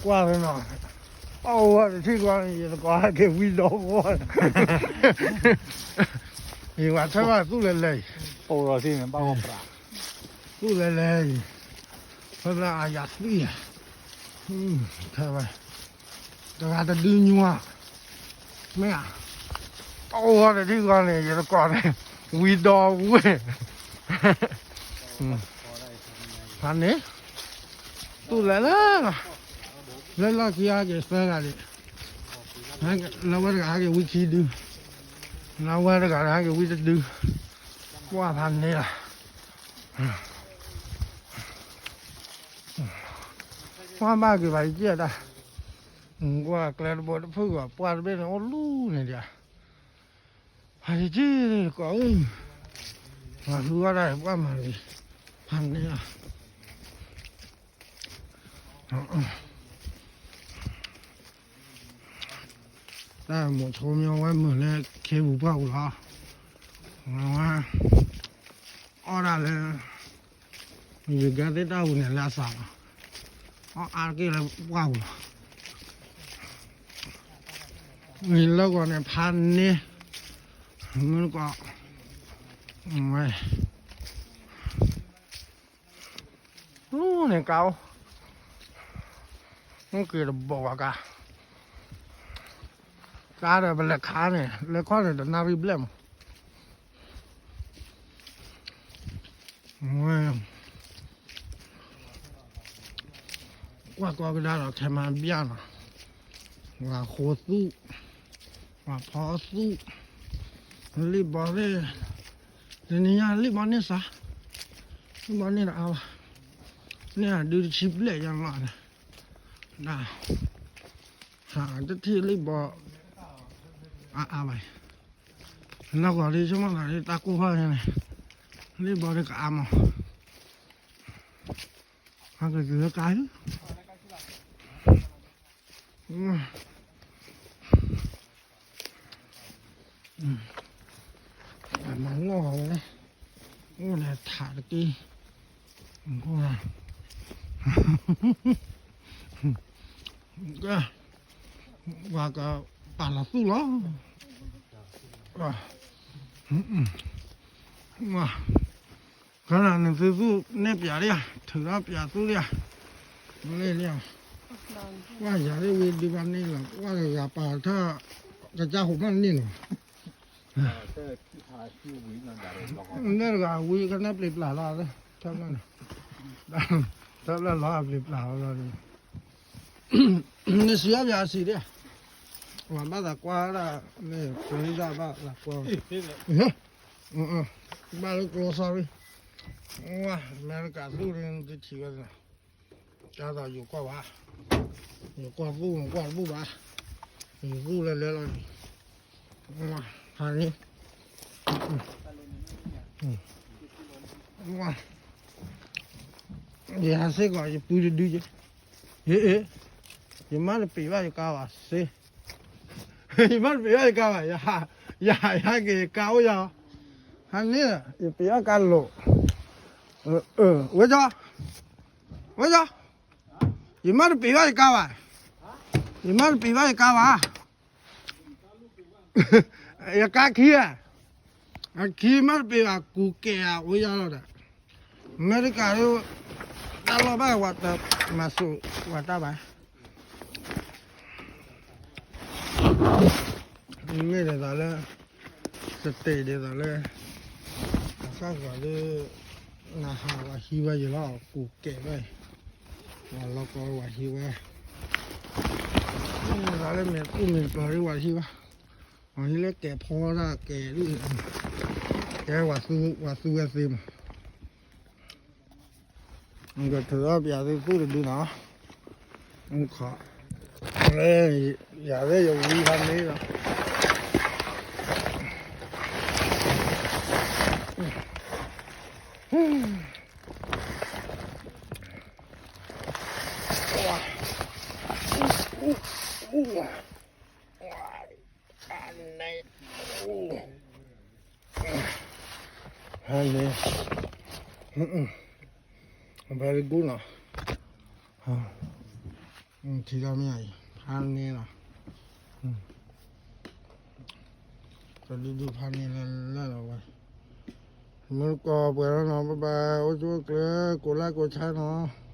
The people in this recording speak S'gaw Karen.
ကွၢ်လၢနီၤ, အအိၣ်ဝဲတထံၣ်ကွၢ်န့ၣ် ယသကိးဟဲက့ၤဝံဒီဂီၢ်, ယဝၤဆၢဘၣ်သူၣ်လဲၤလဲၤအံၤ, ပိာ်လီၤထံၣ်န့ၣ် ဘၣ်ဂီၢ်ပြး, သူၣ်လဲၤလဲၤအံၤ, ဖဲလၢအယၤသွံၣ်ဧါ, ထဲဝဲ, တဂၤတဒုညါ, မ့ၢ်ဧါ, အအိၣ်ဝဲတထံၣ်ကွၢ်န့ၣ် ယသကိးန့ၣ် ဝံဒီဝ့ၢ် ဖးန့ၣ်, သူၣ်လဲၤလဲၤလီၤ, လၢလီၢ်ခံဟဲက့ၤသၢဂၤဒံး, လၢဝဲတဂၤဟဲက့ၤဝံခံဒု, လၢဝဲတဂၤဟဲက့ၤဝံတဒု, ကွၢ်ဖးန့ၣ်လီၤ, ကွၢ်ဘၣ်က့ၤဘၣ်ယကဲတၢ်, ကွၢ်ကျဲတဘိတဖုၣ်ဂီၤ ပှၢ်တဘ့ၣ်န့ၣ်အိၣ်လူၤန့ၣ်ဒံး, ဖးယကဲကိးအံၤ, မၤဃုဝဲဒၣ်ပှၢ်မၤလံ, ဖးန့ၣ်လီၤ. တၢ်မိၣ်ဆိမ့ၢ်ဝဲမုာ်လၢခ့ပူၤပှၢ်ပူၤလီၤ. ဝဲ အီၣ်ဒၣ်လၢ ယကဲသ့ၣ်တၢ်ပူၤန့ၣ်လၢအသးလီၤ. အီၣ်အါတက့ၢ်လၢပှၢ်ပူၤလီၤ. လၢဂီၤန့ၣ်ဖးန့ၢ် မုၢ်ကီး ဝဲ လူန့ၣ်ကါအိၣ် မုၢ်က့ၤတဘိးဘၣ်ကါ ကါဒီးပလဲၤခါန့ၣ် လဲၤခီန့ၣ်တနၣ်ရံၣ်ဘျဲၣ်မး ဝဲ ကွၢ်ကီကဒါဒီးခဲမၤဘၣ်နီၤ ဝၤဃိသူၣ် ဝၤဖီသူၣ် လံၣ်ဘီသ့ၣ် တနံၤညါလံၣ်ဘီန့ၢ်စါ လံၣ်ဘီန့ၢ်တအါဘၣ် န့ၢ်အဒုတဆံဘျဲၣ်ယါလီၤ ဒ် ဟးတထံၣ်လံၣ်ဘီ အါအါဘၣ် နီၢ်ကီၢ်ဒ်ဆိကမိၣ်သးဒ်တၢ်ကိၢ်ဖီန့ၣ် လံၣ်ဘီဒ်ကအါမး ဟးက့ၤက့ၤလၢကါ မၤလီၢ်ဝဲ အိၣ်ဒီးထးတက့ၢ် ကဲ ပှၤကပာ်လီၤသူၣ်လီၤ ခီနၤနသုသူၣ်န့ၢ်ပျးလံဧါ ထုးထီၣ်ပျးသူၣ်လံဧါ လံလံဧါ ကွၢ်ယၤလၢဝံဒုဘၣ်န့ၣ်လီၤ ကွၢ်ယၤပာ်ထီၣ် ကစၢ်ဟိးမးန့ၣ်လီၤ နဲတဂၤဝံကနဲပျံၤပျးလီၤ ထီၣ်ဘျီန့ၣ် ထီၣ်ဘျီလီၤအပျံၤပျးလီၤ နစံးအီၣ်ပျးအစံးဒ် ဝဲဘၣ်သးကွၢ်ဒၣ် လၢပရံဒၣ်ဘၣ်သးကွၢ် ဘၣ်လၢကျိ sorry ဝဲ အမဲရကၤသူၣ်န့ၣ်တထံၣ်ဝဲသနာ် ကၢ်သိးယိၤကွၢ်ဘၣ် ယိၤကွၢ်သူၣ်မကွၢ်တဘူၣ်ဘၣ် ယသူၣ်လဲၤလဲၤလီၤန့ၣ် ဟးန့ၣ် ဝဲ ယဟးစ့ၢ်ကီး ယပုၢ်တဒုယဲ ယမါတပ့ၤဘၣ်ယကါဘၣ်စ့ ယမါတပ့ၤဘၣ်ယကါဘၣ် ယဟး ယဟးက့ၤယကါအိၣ်ယၤ ဟးန့ၣ် ယပ့ၤဘၣ်ကါလိာ် ဝဲကီ ဝဲကီ ယမါတပ့ၤဘၣ်ယကါဘၣ် ယမါတပ့ၤဘၣ်ယကါဘၣ် ယကါခံဧါ အခံမ့ၢ်တပ့ၤဘၣ်ကူကဲၤဧါ အိၣ်ယါလီၤဒီး အမဲရကၤဒ် တၢ်လီၢ်ဘၣ်ဝဲတမၤစူးဝဲတၢ်ဘၣ် မ့ၢ်ဒ်သိးလၢ စတဲဒ်သိးလၢ အဃၣ်ဃီၤဒ် နဟးဝဲဟံးဝဲယလီၤ ကူကဲၤဝဲ ဝဲလီၤကီဝဲဟံးဝဲ မ့ၢ်ဒ်သိးလၢမ့ၢ်ကူၣ်မ့ၢ်ပၢၤဒ်ဝဲဟံးဝဲ အံၤလၢကဲၤဖီဒၣ်ကဲၤဒ် ကဲဝဲသူဝဲသ့မး ကထုးထီၣ်ပၠးသုသူၣ်တဒုနီၤ ခီ လၢ ယၤလၢယဝံဖးန့ၣ်လီၤ ဟဲန့ၣ် very good နီၤ ထံလီၤမ့ၢ်အံၤ ဖးန့ၢ်လီၤ, ကဒုဒုဖးန့ၢ်လၢလၢလီၤဝဲ, မုၢ်ကီၢ်ပှဲၤလီၤနီၤ ဘၣ်ဘၣ် အိၣ်ဆူၣ်အိၣ်ချ့ ကိးလါကိးဆါနီၤ